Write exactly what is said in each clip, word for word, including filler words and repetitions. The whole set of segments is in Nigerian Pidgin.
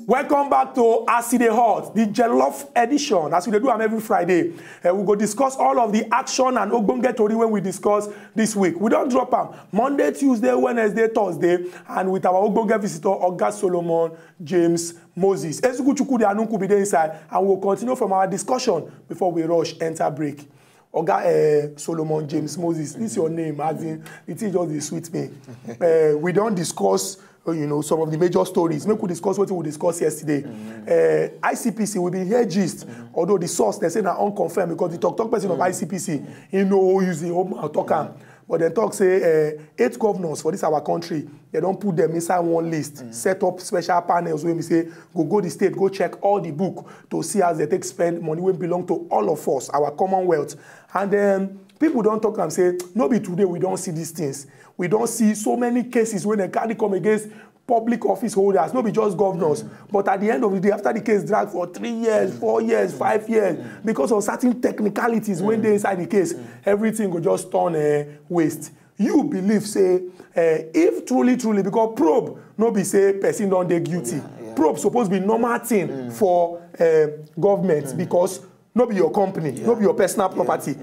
Welcome back to As E Dey Hot, the jollof edition. As we dey do am every Friday, eh, we go discuss all of the action and ogbonge tori wey we discuss this week. We don drop am Monday, Tuesday, Wednesday, Thursday, and with our ogbonge visitor, Oga Solomon James Moses. Ezuku Chukwudi Anunku be dey inside, and we will continue from our discussion before we rush enter break. Oga, eh, Solomon James Moses, this your name, as in, it is just dey sweet me. Eh, we don discuss, uh, you know, some of the major stories. Make we discuss wetin we discuss yesterday. Eh, I C P C, we bin hear gist, although the source, they say na unconfirmed because the talk talk person of I C P C, he no use him own mouth talk am. But dem talk say, eh, eight governors for this our country, they don put them inside one list, set up special panels wey be say go go the state, go check all the book to see as they take spend money wey belong to all of us, our commonwealth. And then people don talk am say no be today we don see these things. We don see so many cases wey dem carry come against public office holders, no be just governors. But at the end of the day, after the case drag for three years, four years, five years, because of certain technicalities wey dey inside the case, everything go just turn, eh, waste. You believe say, eh, if truly, truly, because probe no be say person don dey guilty. Probe suppose be normal thing for, eh, government, because no be your company, no be your personal property.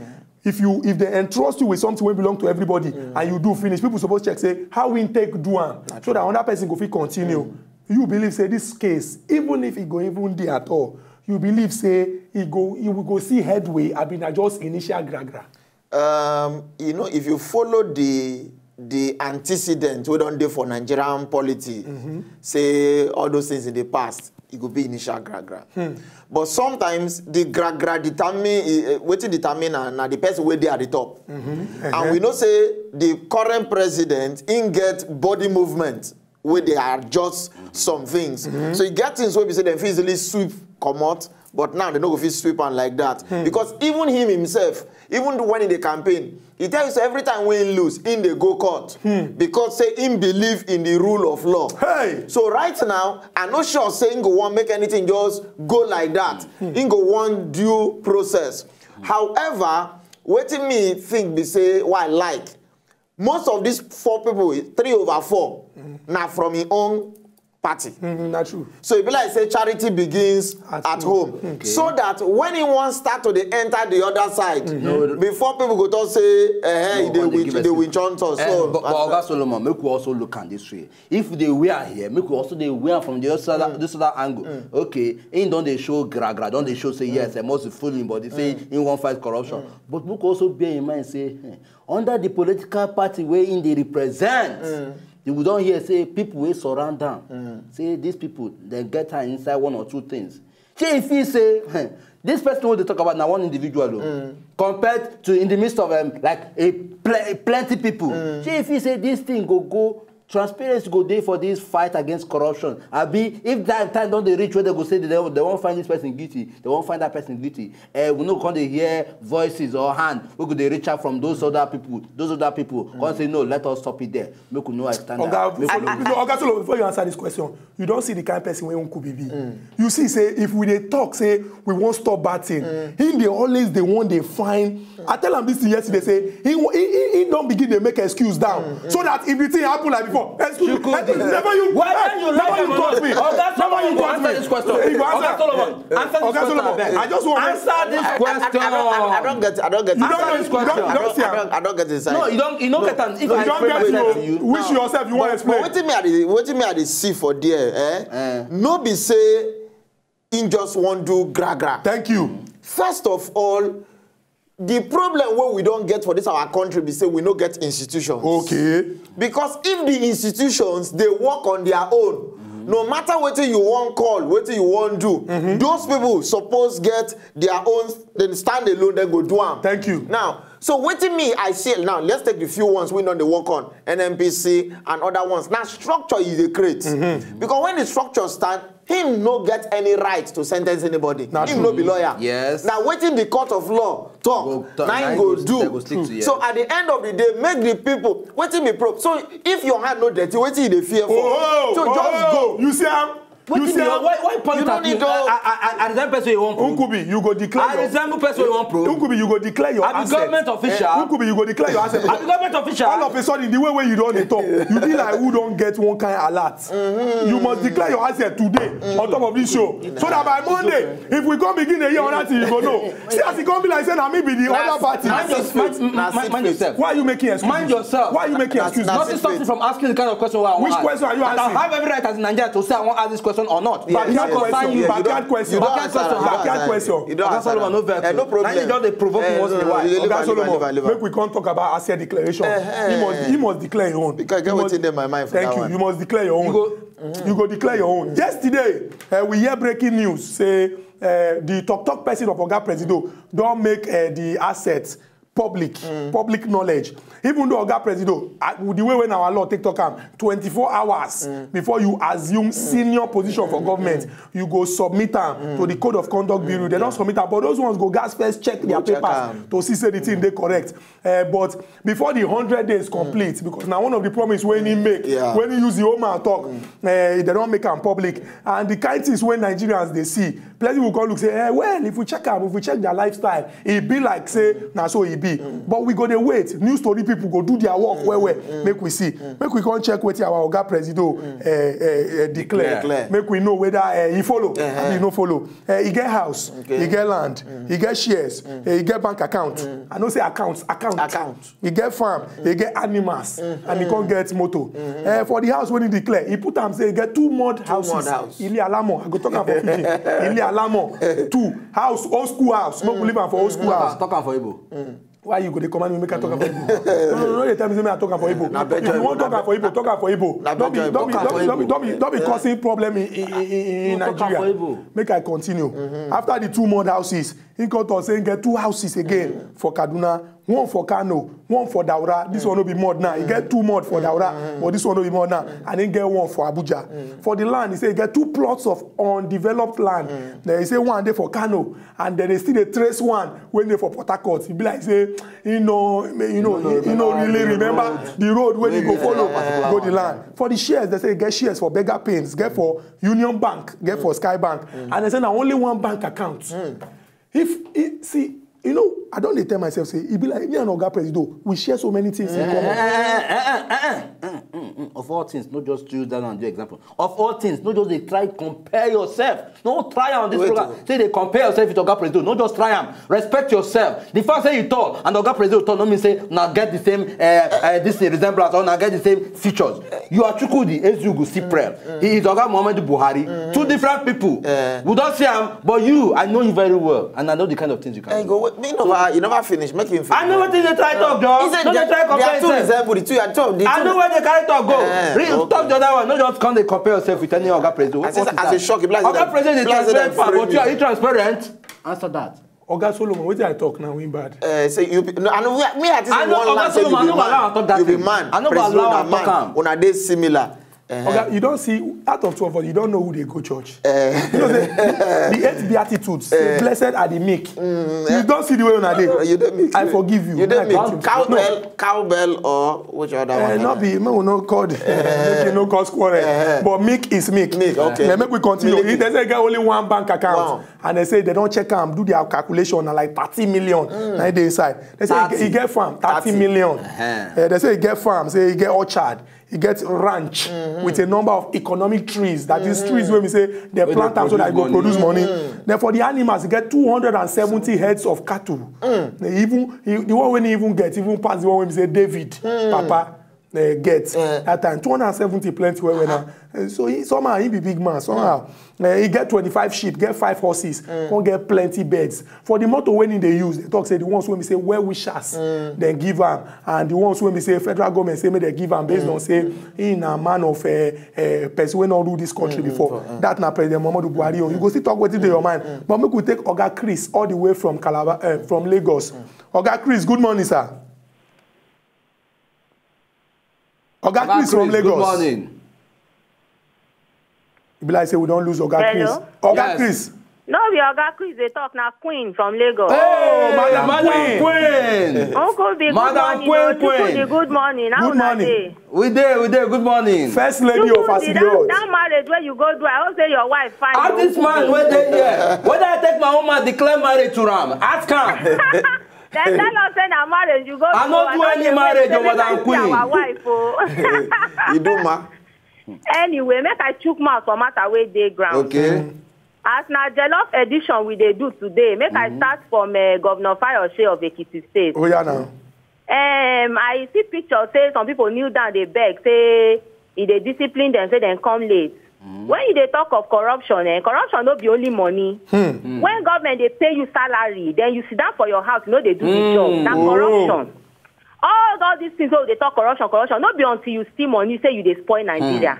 If you, if they entrust you with something wey belong to everybody and you do finish, people suppose check say how we take do am, so that another person go fit continue. You believe say this case, even if e go even dey at all, you believe say e go, e will go see headway, abi na just initial gragra? Um, you know, if you follow the the antecedent wey don dey for Nigerian polity, say all those things in the past, e go be initial gragra. But sometimes the gragra determine, eh, eh, wetin determine na, na the person wey dey at the top. And we know say the current president, im get body movement wey dey adjust some things. So you get things wey be say dem fit easily sweep comot, but now dem no go fit sweep am like that. Because even him himself, even when he dey campaign, he tell you say every time wey he lose, he dey go court, because say he believe in the rule of law. Hey! So right now, I no sure say he go wan make anything just go like that. He go want due process. However, wetin me think be say, why I like, most of these four people, three over four, na from him own party. Mm, na true. So e be like say charity begins at, At home. home. So that when he wan start to dey enter the other side, before people go talk say, eh, eh, No, he dey come dey win, give dey excuse. win chontos. Eh, So, but, but as- Oga Solomon, make we also look at this way. If they wear here, make we also dey wear from the other, this other angle. Okay, he don dey show gragra, don dey show say yes, I must fool him, but they say he wan fight corruption. But make we also bear in mind say, eh, under the political party wey he dey represent, you don hear say people wey surround am, say these people, dem get hand inside one or two things. Shey you feel say, eh, this person wey dey talk about na one individual o, compared to in the midst of, um, like, a pl- plenty people. Shey you feel say this thing go go, transparency go dey for this fight against corruption? Abi if that time don dey reach wey dem go say dem, dem wan find this person guilty, dem wan find that person guilty, eh, we no come dey hear voices or hand wey go dey reach out from those other people, those other people come say, no, let us stop it there, make we no extend am. Oga, Make before, we no before, Oga Solomon, before you answer this question, you don see the kind person wey Nkubi be. You see say if we dey talk say we wan stop bad thing, he dey always dey wan dey find. I tell am this thing yesterday say he wa- he he, he don begin dey make excuse down, so that if the thing happen like before, excuse me, Chukwudi. Never you, Why hey, don't you never let you him Touch me. Oga Never you Solomon go touch answer me. This question. He go Oga answer. Solomon, answer this Oga question, Solomon, abeg. I just want Answer this question. I don't get, I don't get. You don't Answer know, this you don't, question. you don't see I am. don't, I don't get inside. No, you don't, you don't get am. If You I don't explain get myself to to you. wish yourself you wan But explain. wetin me I dey, wetin me I dey see for there, eh? Eh. No be say he just wan do gragra. Thank you. First of all, the problem wey we don get for this our country be say we no get institutions. Okay. Because if the institutions dey work on their own, no matter wetin you wan call, wetin you wan do, those people suppose get their own, dem stand alone, dem go do am. Thank you. Now, so wetin me I see now, let's take the few ones wey don dey work on, N N P C and other ones. Na structure you dey create. Because when the structure stand, him no get any right to sentence anybody. Na Him true. No be lawyer. Yes. Na wetin the court of law talk, Go talk, na na him him go go- do. dem go stick to, yes. So at the end of the day, make the people, wetin be probe. So if your hand no dirty, wetin you dey fear for? Oh, So just oh, go. You see am? Wetin be your, why, why point at me? I, I, I, I resemble person you wan probe. Nkubi, you go declare I your resemble person you wan probe. Nkubi, you go declare your I be asset. Government official. Eh, Nkubi, you go declare your asset. I be government official. All of a sudden, the way wey you don dey talk, you be like who don get one kind alert. You must declare your asset today on top of this show, so that by Monday, if we come begin dey hear another thing, you go know. See as e come be like say na me be the other party. Mind yourself. Why are you making excuses? Mind yourself. Why are you making excuses? Nothing stops me from asking the kind of question wey I wan ask. Which question are you asking? I have every right as a Nigerian to say I wan ask this question or not. Backyard question. Backyard question. Backyard question. Backyard question. Oga Solomon, no vex. No problem. Na you just dey provoke me once in a while. Oga Solomon, make we come talk about asset declaration. He must, he must declare your own. Because I get wetin dey my mind for that one. Thank you. You must declare your own. You go declare your own. Yesterday, uh, we hear breaking news say uh, the talk talk person of Oga Presido don make uh, the asset public, public knowledge. Even though Oga Presido, uh, the way when our law take talk am, twenty-four hours before you assume senior position for government, you go submit am to the Code of Conduct Bureau. They don submit am, but those ones go gas first check their papers to see say the thing dey correct. Uh, but before the hundred days complete, because na one of the promise wey he make, when he use the whole mouth talk, uh, they don make am public. And the kind things wey Nigerians dey see, plenty people come look say, eh, well, if we check am, if we check their lifestyle, e be like say na so e be. But we go dey wait. News tori people go do their work well well. Make we see. Make we come check wetin our Oga Presido uh, uh, uh, declare. Declare. Make we know whether uh, he follow, abi he no follow. Uh, he get house, he get land, he get shares, uh, he get bank account. I no say accounts, account. Account. He get farm, he get animals, and he come get motor. Eh, for the house wey he declare, he put am say he get two mud houses. Mud house. Ile alamo, I go talk am for pidgin. Ile alamo, two house, old school house. Make we leave am for old school house. Talk am for Igbo. Why you go dey command me make I talk am for Igbo? No, no, no, no, dey tell me say make I talk am for Igbo. If you wan talk am for Igbo, talk am for Igbo. No be, no be, no be, no be, no be, no be causing problem in, in, in, in Nigeria. Make I continue. After the two mud houses, he come talk say he get two houses again for Kaduna, one for Kano, one for Daura. This one no be mud now. He get two mud for Daura, but this one no be mud now. And he get one for Abuja. For the land, he say he get two plots of undeveloped land. Then he say one dey for Kano, and then they still dey trace one wey dey for Port Harcourt. E be like say he no, you know, he no really remember the road wey he go follow go the land. For the shares, they say he get shares for Berger Paints, get for Union Bank, get for Sky Bank, and they say na only one bank account. If he, see, you know, I don dey tell myself say e be like me and Oga Presido, we share so many things in common. Of all things, no just choose that one do example. Of all things, no just dey try compare yourself. No try am on this program. Say dey compare yourself with Oga Presido. No just try am. Respect yourself. The fact say you tall and Oga Presido tall no mean say na get the same uh, uh, this resemblance or na get the same features. You are Chukwudi Ezeugu Cyprian. He is Oga Muhammadu Buhari. Two different people. We don see am, but you, I know you very well, and I know the kind of things you can do. Go wait. Me never, you never finish. Make him finish. I know wetin dey try talk, Joe. No dey try compare himself. They are too resemble. The two, the two. I know where they carry talk go. Talk the other one. No just come dey compare yourself with any Oga Presido. As a shock, Oga Presido dey transparent, but you, are you transparent? Answer that. Oga Solomon, wetin I talk now, him bad. Uh, say you be, no, I know me at this one land say you be man. You be man. I no go allow am talk am. Una dey similar. Oga, you don see, out of two of us, you don know who dey go church. You know say the, the eight beatitudes say, blessed are the meek. You don see the way una dey. You dey meek. I forgive you. You dey meek. Cowbell, cowbell or which other one? No be, make we no call the, make you no cause quarrel. But meek is meek. Meek, okay. Make we continue. They say get only one bank account. And they say they don check am, do their calculation, na like thirty million na dey inside. They say he get farm, thirty million. They say he get farm, say he get orchard, he get ranch with a number of economic trees. That is trees wey we say they plant am so that e go produce money. Then for the animals, he get two hundred and seventy heads of cattle. They even, he, the one wey he even get, even pass the one wey we say David, Papa. Get that time two hundred and seventy plenty well well now. So he, somehow he be big man somehow. He get twenty-five sheep, get five horses, come get plenty birds. For the motor wey he dey use, they talk say the ones wey be say well wishers, dem give am, and the ones wey be say federal government say make dem give am based on say he na man of person wey no rule this country before. That na President Muhammadu Buhari own. You go still talk wetin dey your mind, but make we take Oga Chris all the way from Calabar, from Lagos. Oga Chris, good morning, sir. Oga Chris from Lagos. Good morning. E be like say we don lose Oga Chris. Oga Chris. No be Oga Chris dey talk, na Queen from Lagos. Oh, Madam Queen. Uncle B, good morning. Madam Queen, Queen. Good morning. How una dey? We dey, we dey. Good morning. First lady of Asidi Road. That marriage wey you go do, I hope say your wife fine. Ask this man wey dey here. Whether I take my woman declare marriage to am, ask am. Dem tell us say na marriage you go do. I no do any marriage o, Madam Queen. Our wife o. You do, ma. Anyway, make I chook mouth for matter wey dey ground. Okay. As na jollof edition we dey do today, make I start from uh, Governor Fayose of Ekiti State. Oh yeah, now. Um, I see picture say some people kneel down, they beg, say e dey discipline them, say dem come late. When you dey talk of corruption, eh, corruption no be only money. When government dey pay you salary, then you sit down for your house, you no dey do the job. Na corruption. All all these things wey we dey talk corruption, corruption, no be until you steal money say you dey spoil Nigeria.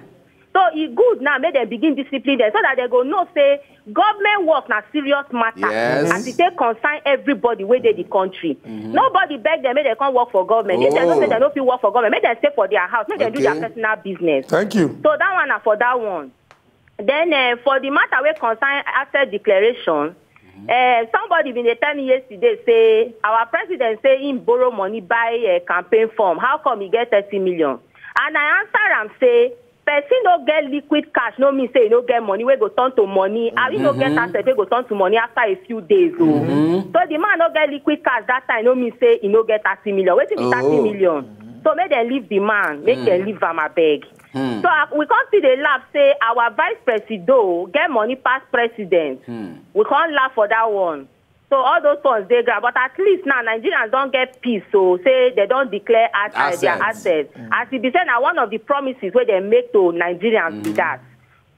So e good now make dem begin discipline them so that they go know say government work na serious matter. Yes. As e take concern everybody wey dey the country. Nobody beg them make dem come work for government. If dem know say dem no fit work for government, make dem stay for their house, make dem do their personal business. Thank you. So that one na for that one. Then uh, for the matter wey concern asset declaration, uh, somebody bin dey tell me yesterday say our president say him borrow money buy uh, campaign form. How come he get thirty million? And I answer am say person no get liquid cash no mean say he no get money wey go turn to money. And he no get asset wey go turn to money after a few days o. So the man no get liquid cash that time no mean say he no get thirty million. Wetin be thirty million? So make dem leave the man, make dem leave am abeg. So uh, we come still dey laugh say our vice presido get money pass president. We come laugh for that one. So all those ones dey ground, but at least now Nigerians don get peace, so say they don declare as, uh, their assets. As e be say na one of the promises wey dem make to Nigerians be that.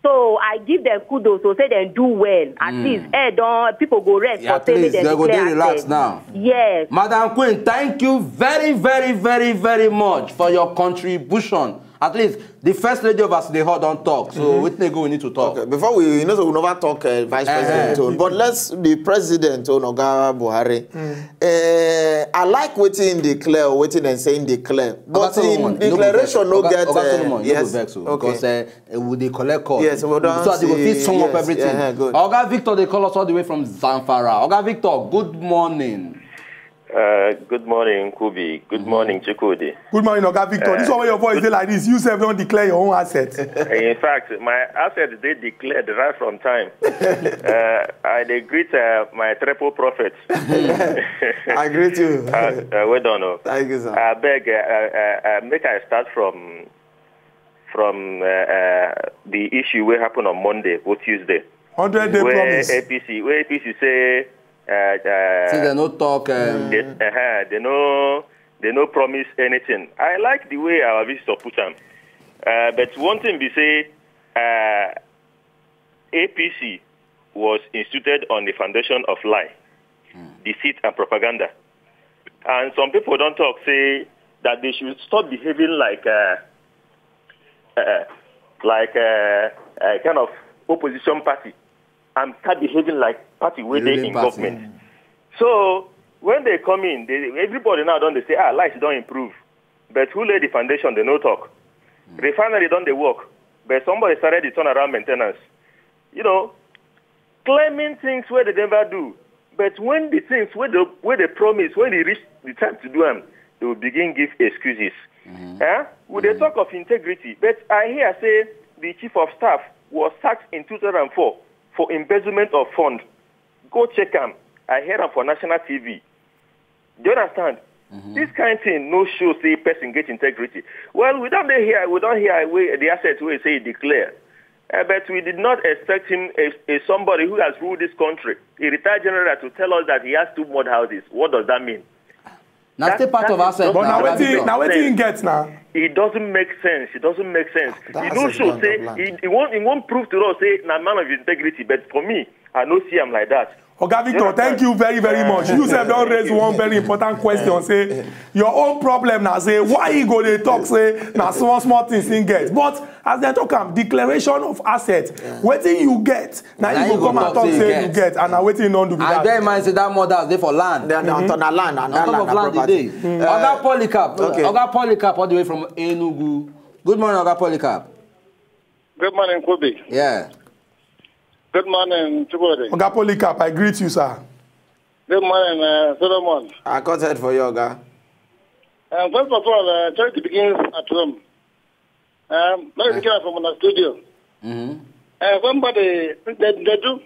So I give them kudos, so say dem do well. At least eh, don people go rest for say make dem declare assets now. Yes. Madam Queen, thank you very, very, very, very much for your contribution. At least the first lady of us dey hot don talk. So wetin dey go we need to talk. Okay, before we, you know, so we never talk uh, vice president own, but let's the president own Oga Buhari. Uh, I like wetin he declare, wetin dem say he declare, but in declaration no get. Oga Solomon, no go vex o, because uh, we dey collect call. Yes, we don see. So they go fit sum up everything. Oga Victor dey call us all the way from Zamfara. Oga Victor, good morning. Uh, good morning, Kubi. Good morning, Chikudi. Good morning, Oga Victor. This one where your voice dey like this. You sef don declare your own asset. In fact, my asset dey declared right from time. Uh, I dey greet uh, my triple prophet. I greet you. Uh, uh, well done. Oh. Thank you, sir. I beg, uh, uh, uh, make I start from from uh, uh, the issue wey happen on Monday or Tuesday. Hundred day promise. APC, where APC say uh, uh, see, they no talk. Um, they, uh, they no, they no promise anything. I like the way our visitor put am, uh, but one thing be say uh, APC was instituted on the foundation of lie, deceit, and propaganda. And some people don't talk say that they should stop behaving like uh, uh, like uh, a kind of opposition party and start behaving like party where they in government. So when they come in, they, everybody now don't they say, ah, life don't improve. But who laid the foundation? They no talk. Refinery don't they work. But somebody started the turnaround maintenance. You know, claiming things where they never do. But when the things where they, where they promise, when they reach the time to do them, they will begin give excuses. Eh? We dey talk of integrity, but I hear say the chief of staff was sacked in two thousand four for embezzlement of fund. Go check am. I hear am for national T V. Do you understand? This kind thing no show say person get integrity. Well, we don't dey here, we don't hear wey the asset wey say he declare. Uh, but we did not expect him, a, a somebody who has ruled this country, a retired general, to tell us that he has two mud houses. What does that mean? Now, still part of asset. But now wetin, now wetin he get now? It doesn't make sense. It doesn't make sense. He no show say he, he won't, he won't prove to us say na man of integrity. But for me, I no see am like that. Oga Victor, thank you very, very much. You sef don raise one very important question. Say your own problem na say why he go dey talk say na small, small things he get. But as dem talk am, declaration of asset, wetin you get, na you go come and talk say you get, and na wetin you don do be that. I bear in mind say that mother dey for land. They are on land, on top of land e dey. Oga Polycarp, Oga Polycarp all the way from Enugu. Good morning, Oga Polycarp. Good morning, Kubi. Yeah. Good morning, Chukwudi. Oga Polycarp, I greet you, sir. Good morning, uh, Solomon. I cut head for you, Oga. Um, first of all, uh, charity begins at home. Um, let me begin from the studio. Mm-hmm. Uh, somebody, they, they do,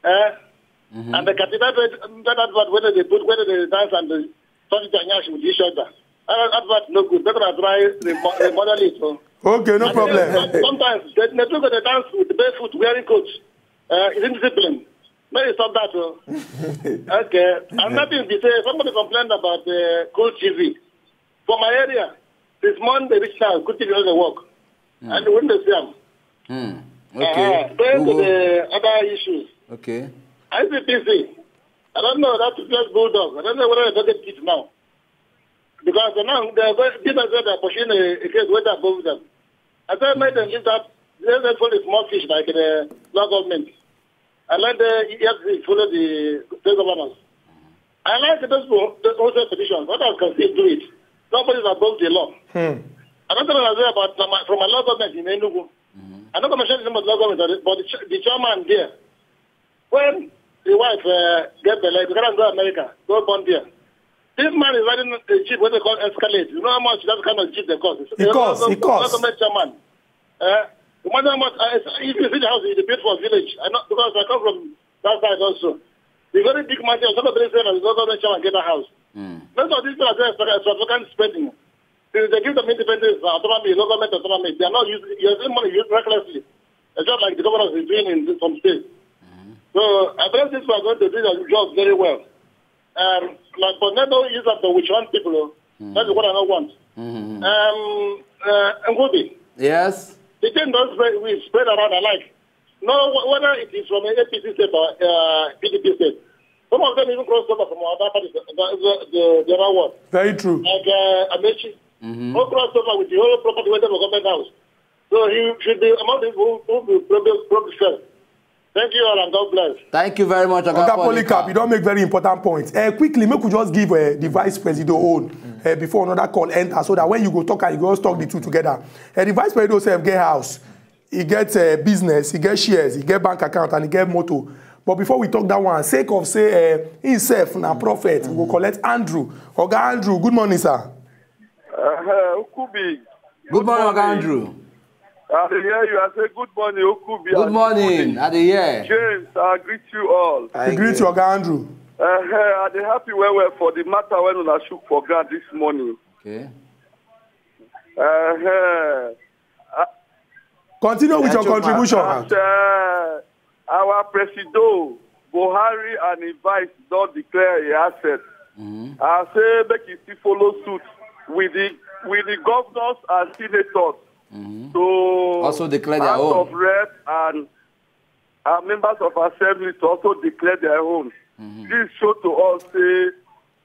uh, mm-hmm. And the cathedral, that, that, that, whether they put, whether they dance and the sausage and yash with each other. That, that, that's no good. They're gonna try the mo-, the model it. So. Okay, no problem. Sometimes they, they do the dance with the barefoot, wearing coats. Uh, it's indiscipline. Let me stop that. Oh. Okay. And nothing to say. Somebody complained about the cool T V. For my area, since Monday reach now, good T V doesn't work. Mm. And when they see them. Mm. Okay. Uh, going to the other issues. Okay. I C P C. I don't know that useless bulldog. I don't know whether they get it now. Because now they're going, people say they're pushing a, a case whether above them. I said, make them leave that. Let them follow the small fish like the local government. I let the E F C follow the state governors. I like the people, the wholesale petition. What else can still do it? Nobody's above the law. Hmm. I don't know what I say about from my, from my local government in Enugu. Mm-hmm. I don't mention the name of the local government, but the, ch- the chairman there, when the wife uh, get the leg, we can't go America, go born there. This man is riding a jeep, what they call Escalade. You know how much that kind of jeep they cost? It costs, it costs. Government chairman. Uh, imagine how much, uh, if you see the house, you built for a village. I know, because I come from that side also. The very big mansion, some of the same as the government chairman get a house. Mm. Most of these people are just extravagant spending. Since they give them independence, uh, autonomy, local government autonomy, they are not using, you're using money used recklessly. It's just like the governors is doing in some states. Mm-hmm. So I believe these people are going to do their job very well. Um, like, but let no use of the witch hunt people. Oh. Mm-hmm. That's what I don't want. Mm-hmm. Um, uh, Ngubi. Yes. The thing don't spread, we spread around. I like. No, wh- whether it is from an A P C state or uh, P D P state. Some of them even cross over from other parties, the, the, the, the other one. Very true. Like uh, Amechi. Mm-hmm. Who cross over with the whole property went to government house. So he should be among the who who will probably probably sell. Thank you all and God bless. Thank you very much, Oga Oga Polycarp. Polycarp, you don't make very important points. Uh, quickly, make we just give uh, the vice president own uh, before another call enter, so that when you go talk, you go just talk the two together. Uh, the vice president self get house, he get uh, business, he get shares, he get bank account, and he get motor. But before we talk that one, sake of say uh, himself na prophet, we go collect Andrew. Oga Andrew, good morning, sir. Uh, Ukubi. Good morning, Oga Andrew. I dey hear you. I say good morning, Okubi. Good morning. I dey hear. James, I greet you all. We greet you, Oga Andrew. Uh, I dey happy well well for the matter when una shook for ground this morning. Okay. Uh, Continue with your contribution. As, uh, our Presido, Buhari and his vice don declare a asset. Mm-hmm. I say make e still follow suit with the with the governors and senators. Mm-hmm. So also declare their House own. Of Rep and uh, members of Assembly to also declare their own. Mm-hmm. This show to us say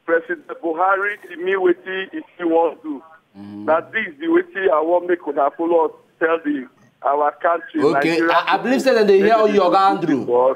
President Buhari dey mean wetin he still wan do. Mm-hmm. Na this be wetin I wan make una follow us tell the our country. Okay, Nigeria I, I believe say dem dey hear you, Oga Andrew.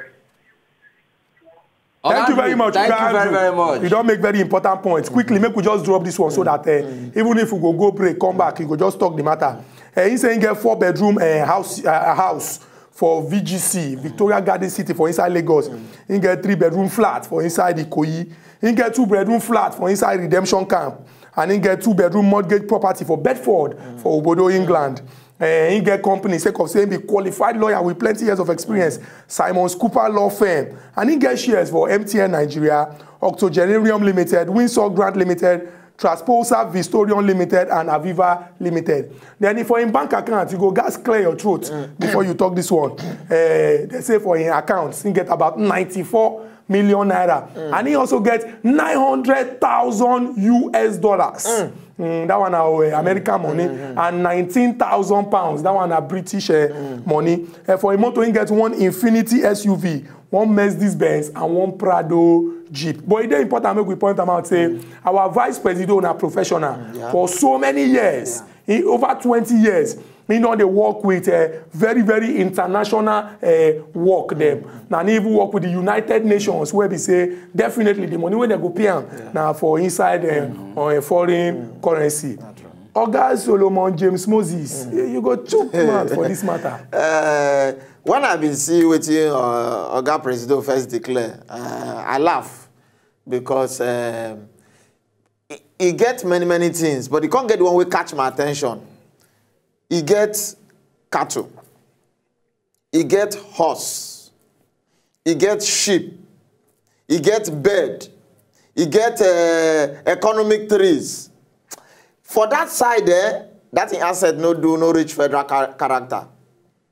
Thank you very much. Thank you very, very much. You don make very important points. Quickly, make we just drop this one so that uh, even if we go go break, come back, you go just talk the matter. Uh, he say he get four bedroom uh, house uh, house for V G C, Victoria Garden City for inside Lagos. He get three bedroom flat for inside Ikoyi. He get two bedroom flat for inside Redemption Camp. And he get two bedroom mortgage property for Bedford for Obodo, England. Uh, he get company sake of saying be qualified lawyer with plenty years of experience. Simon's Cooper Law Firm. And he get shares for M T N Nigeria, Octogenarium Limited, Windsor Grant Limited, Transposa Vistorion Limited and Aviva Limited. Then if for in bank account, you go gas clear your throat before you talk this one. Uh, they say for in accounts, he get about ninety-four million naira. And he also get nine hundred thousand U S dollars. Mm, that one na uh, American money. And nineteen thousand pounds. That one na British uh, money. Uh, for a motor, he get one Infinity S U V, one Mercedes Benz, and one Prado Jeep. But e dey important make we point am out say our vice president na professional for so many years. In over twenty years, he don dey work with uh, very very international uh, work dem. Na he even work with the United Nations, where be say definitely the money wey dem go pay am na for inside uh, on a foreign currency. Oga Solomon James Moses, you, you go chook mouth for this matter. Uh, When I bin see wetin uh, Oga Presido first declare, uh, I laugh because um, e, e get many many things, but e come get the one wey catch my attention. E get cattle, e get horse, e get sheep, e get bird, e get uh, economic trees. For that side, eh, that thing asset no do no reach federal char- character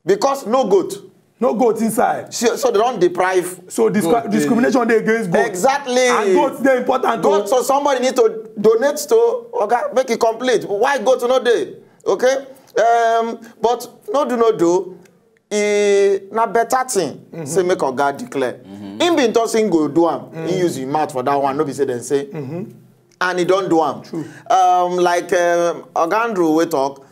because no goat. No goat inside. So, so they don deprive. So discri- discrimination dey against goat. Exactly. And goat dey important. Goat, so somebody need to donate to oga make e complete. Why goat no dey? Okay. Um, but no do no do. E na better thing say make oga declare. Him bin talk say him go do am. He use him mouth for that one. No be say dem say. And he don do am. Um, like um, oga Andrew wey talk,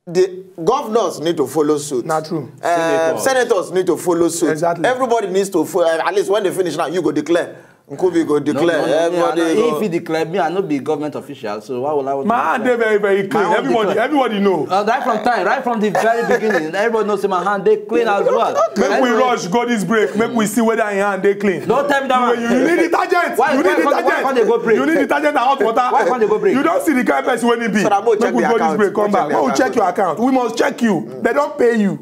the governors need to follow suit. Na true. Uh, senators need to follow suit. Exactly. Everybody needs to follow. At least when they finish now, you go declare. Nkubi go declare. No, no, no, Everybody no, go. If he declare me, I no be government official, so why would I want My hand dey very very clean. My own Everybody, declare. Everybody know. Uh, right from time, right from the very beginning, everybody knows say my hand dey clean as well. Make we Anyway, rush go this break. Make we see whether him hand dey clean. Don't tell me that You, one. you need detergent. Why- you why need can't- why detergent. can't they go break? You need detergent and hot water. Why can't they go break? You don see the kind person wey he be. So that go check Make we the go account. this break. Come Go check back. the Make we account. Check your account. We must check you. They don pay you.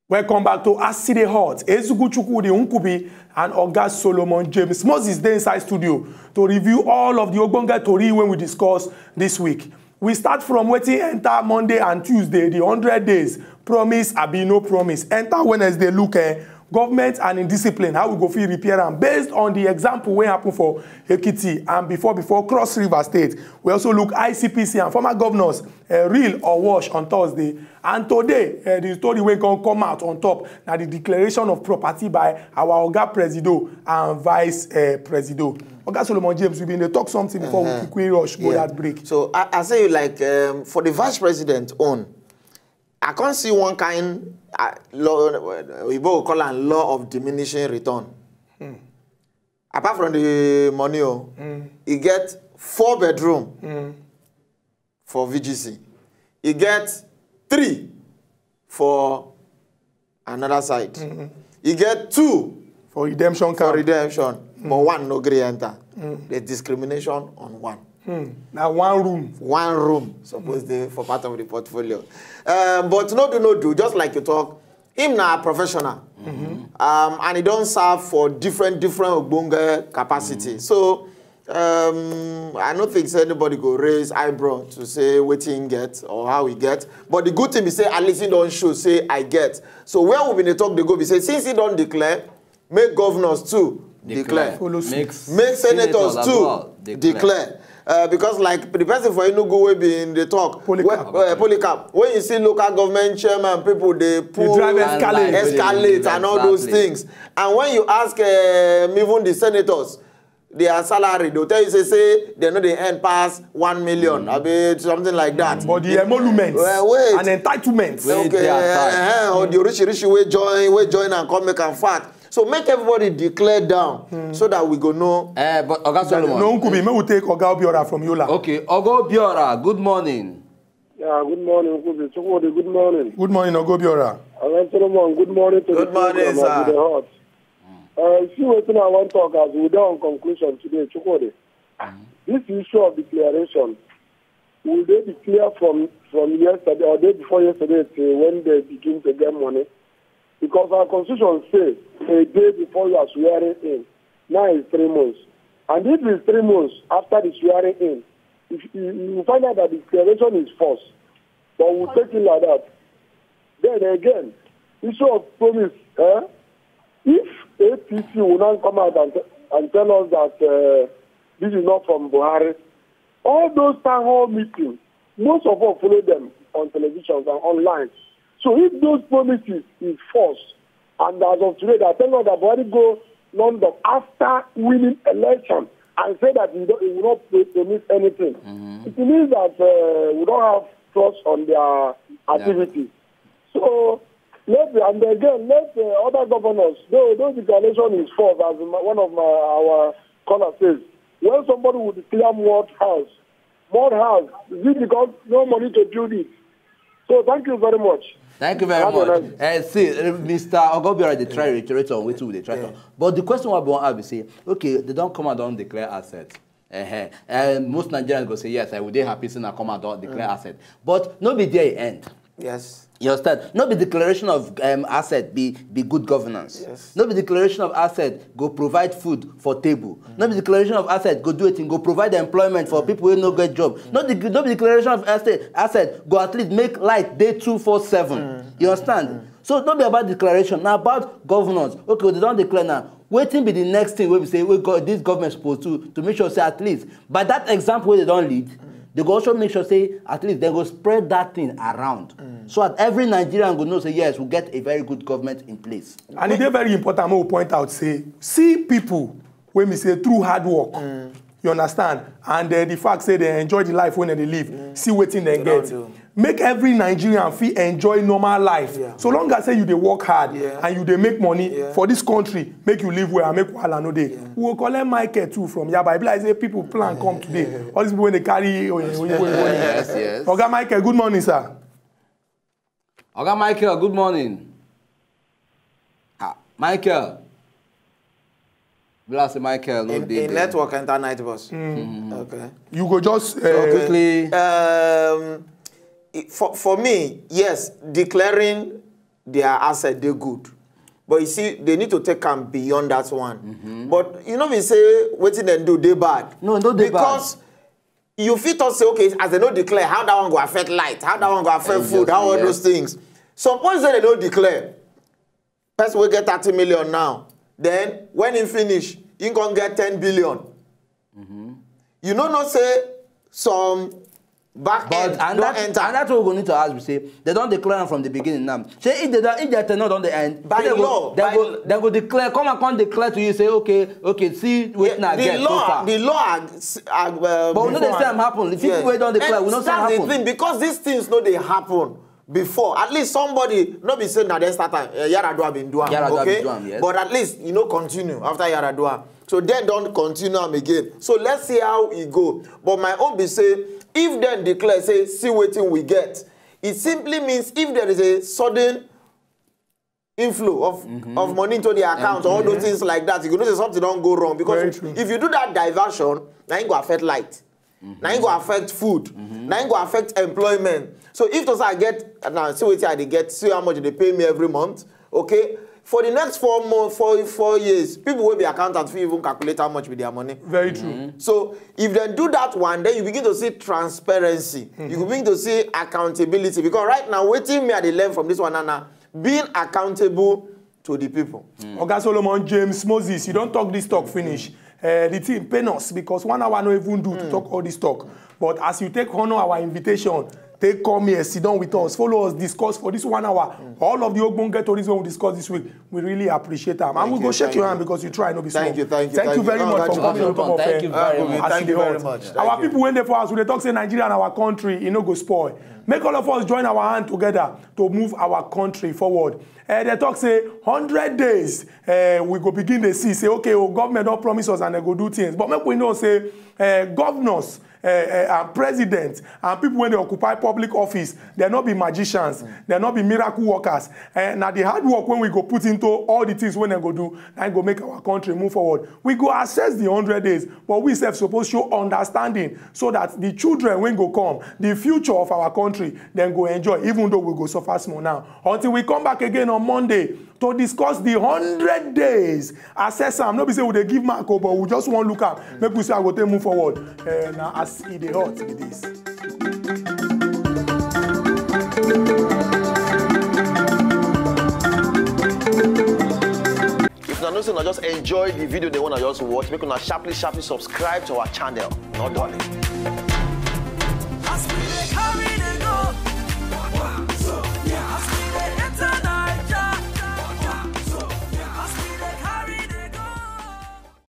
Welcome back to As E Dey Hot. Ezugu Chukwudi Nkubi and Oga Solomon James Moses dey inside studio to review all of the ogbonge tori wey we discuss this week. We start from wetin enter Monday and Tuesday, the hundred days, promise abi no promise. Enter Wednesday, look eh, government and indiscipline, how we go fit repair am based on the example wey happen for Ekiti and before before Cross River State. We also look I C P C and former governors, eh, real or wash on Thursday. And today, eh, the story wey come come out on top na the declaration of property by our oga Presido and vice eh, Presido. Oga Solomon James, we bin dey talk something before we quickly rush go that break. So I, I say you like um, for the vice president own, I can't see one kind uh, law. Oyibo go call am law of diminishing return. Apart from the money, oh, e get four bedroom for V G C. E get three for another side. E get two For redemption for camp. Redemption, but one no gree enter. There's discrimination on one. Na one room. One room suppose dey for part of the portfolio. Uh, but no do no do, just like you talk, him na professional. Um, and he don serve for different different ogbonge capacity. So um, I no think say anybody go raise eyebrow to say wetin he get or how he get. But the good thing be say at least he don show say I get. So where we been dey talk dey go be say since he don declare, make governors too declare. Follow suit. Make senators too declare. Uh, because like the person for Enugu wey bin dey talk, Polycarp. When, uh, Polycarp, when you see local government chairman, people dey They pull drive Escalade. Escalade and all those Exactly. Things. And when you ask um, even the senators, their salary, they'll tell you say say they no dey earn pass one million, abi something like that. But the emoluments Well, wait. and entitlements. Wait. Okay, They are tight. Uh-huh, or the rich rich wey join wey join and come make am fat. So make everybody declare down so that we go know. Eh, but Oga Solomon. No, Nkubi, make we take Oga Obiora from Yola. Okay, Oga Obiora, good morning. Yeah, good morning, Nkubi. Chukwudi, good morning. Good morning, Oga Obiora. Oga Solomon, good morning to Good the morning, program sir. and to the hot. Uh, see wetin I wan talk as we don conclusion today, Chukwudi. This issue of declaration, will they declare from from yesterday or day before yesterday till when they begin to get money? Because our constitution say a day before you are swearing in, now is three months. And if it's three months after the swearing in, if you, you find out that the declaration is false, but we'll take it like that. Then again, issue of promise, eh? If A P C will not come out and, and tell us that uh, this is not from Buhari, all those town hall meetings, most of us follow them on televisions and online. So if those promises is false, and as of today, I thank God that Buhari go London after winning election and say that he, don't, he will not pro- promise anything. It means that uh, we don't have trust on their activities. So let the, and again let the other governors. Though those declaration is false, as my, one of my our caller says, when somebody would declare more house Board house. Is it because no money to build it? So thank you very much. Thank you very much. Uh, see, uh, Mister Ogobiora, they try to reiterate on what we they try to. But the question I want to ask is say, okay, they don't come and don't declare asset. Uh-huh. And most Nigerians go say, yes, I would be happy since I come and don't declare asset. But no be there e end. Yes. You understand? No be declaration of um, asset be be good governance. Yes. No be declaration of asset go provide food for table. No be declaration of asset go do anything, go provide employment for people who no get job. No, de- no be declaration of asset asset go at least make light day two four seven. You understand? So no be about declaration. Now about governance. Okay, they don't declare now. Wetin be the next thing wey be say wey go, this government suppose do to make sure say at least by that example wey they don lead, they go also make sure say at least they go spread that thing around so that every Nigerian go know say yes, we get a very good government in place. And e dey very important make we point out say see people wey be say through hard work, you understand, and uh, the fact say they enjoy the life wey they live, see wetin they get. Make every Nigerian fit enjoy normal life. So long as say you dey work hard and you dey make money for this country, make you live well and make wahala no dey. We go collect Michael too from Yaba. E be like say people plan come today. All these people wey dey carry oye oye oye oye. Yes, yes. Oga Michael, good morning, sir. Oga Michael, good morning. Ah, Michael. Bless Michael, no In, dey in there. Network enter night bus. Okay. You go just uh, Okay. Quickly. Um, it- for, for me, yes, declaring their asset they good. But you see, they need to take am beyond that one. But you know, we say wetin dem do dey bad. No, no dey bad. Because you fit talk say, okay, as they no declare, how that one go affect light, how that one go affect food, how all Exactly, those things. Suppose say they no declare, person wey get thirty million now, then when he finish, he can get ten billion. You no know say some back But end and don that, enter. And that's what we're going to ask. We say they don't declare am from the beginning now. Say if they don't, if their tenure don't dey end, By they law, go, they by go, law. They go declare. Come and come declare to you. Say okay, okay. See what Yeah, I the get so law, far. The law, ag- ag- uh, But we no dey before- see am happen. The thing wey don declare, And we no see am that's the happen. Thing, because these things no dey happen before. At least somebody no be say na dem start am. Uh, Yar'Adua been do am, Yar'Adua okay? Been do am, yes. But at least you no continue after Yar'Adua. So dem don continue am again. So let's see how e go. But my own be say if dem declare say see wetin we get, it simply means if there is a sudden inflow of of money into the account, all those things like that, you go know say something don go wrong. Because Very true. If you do that diversion, na im go affect light, na im go affect food, na im go affect employment. So if to say I get now, see wetin I dey get, see how much they pay me every month, okay? For the next four months, four four years, people wey be accountant fit even calculate how much be their money. Very true. So if dem do that one, then you begin to see transparency. You begin to see accountability. Because right now, wetin me I dey learn from this one na na being accountable to the people. Oga Solomon, James Moses, you don talk this talk finish. Uh, the thing pain us because one hour no even do to talk all this talk. But as you take honor our invitation, take come here, sit down with us, follow us, discuss for this one hour. All of the ogbonge tories wey we discuss this week, we really appreciate am. And we go shake your hand because you try, no be small. Thank you, thank you, Thank you thank very you. much for Thank coming you. on top of Thank you uh, very much. As Thank It you Dey very Hot. much. Thank Our you. People wey dey for house, we dey talk say Nigeria and our country, e no go spoil. Make all of us join our hand together to move our country forward. Uh, they talk say hundred days, uh, we go begin to see say, okay, oh, government don promise us and they go do things. But make we know say uh, governors, uh, uh, and presidents and people wey dey occupy public office, they no be magicians, they no be miracle workers. Uh, na the hard work wey we go put into all the things wey dem go do, na im go make our country move forward. We go assess the hundred days, but we sef suppose show understanding so that the children wey go come, the future of our country, dem go enjoy, even though we go suffer small now. Until we come back again on Monday to discuss the hundred days, assess am. No be say we dey give mark o, but we just wan look am. Make we see how we go take move forward. Uh, na as e dey hot be this. If una know say una just enjoy the video dem wey una just watch, make una sharply sharply subscribe to our channel. No dulling.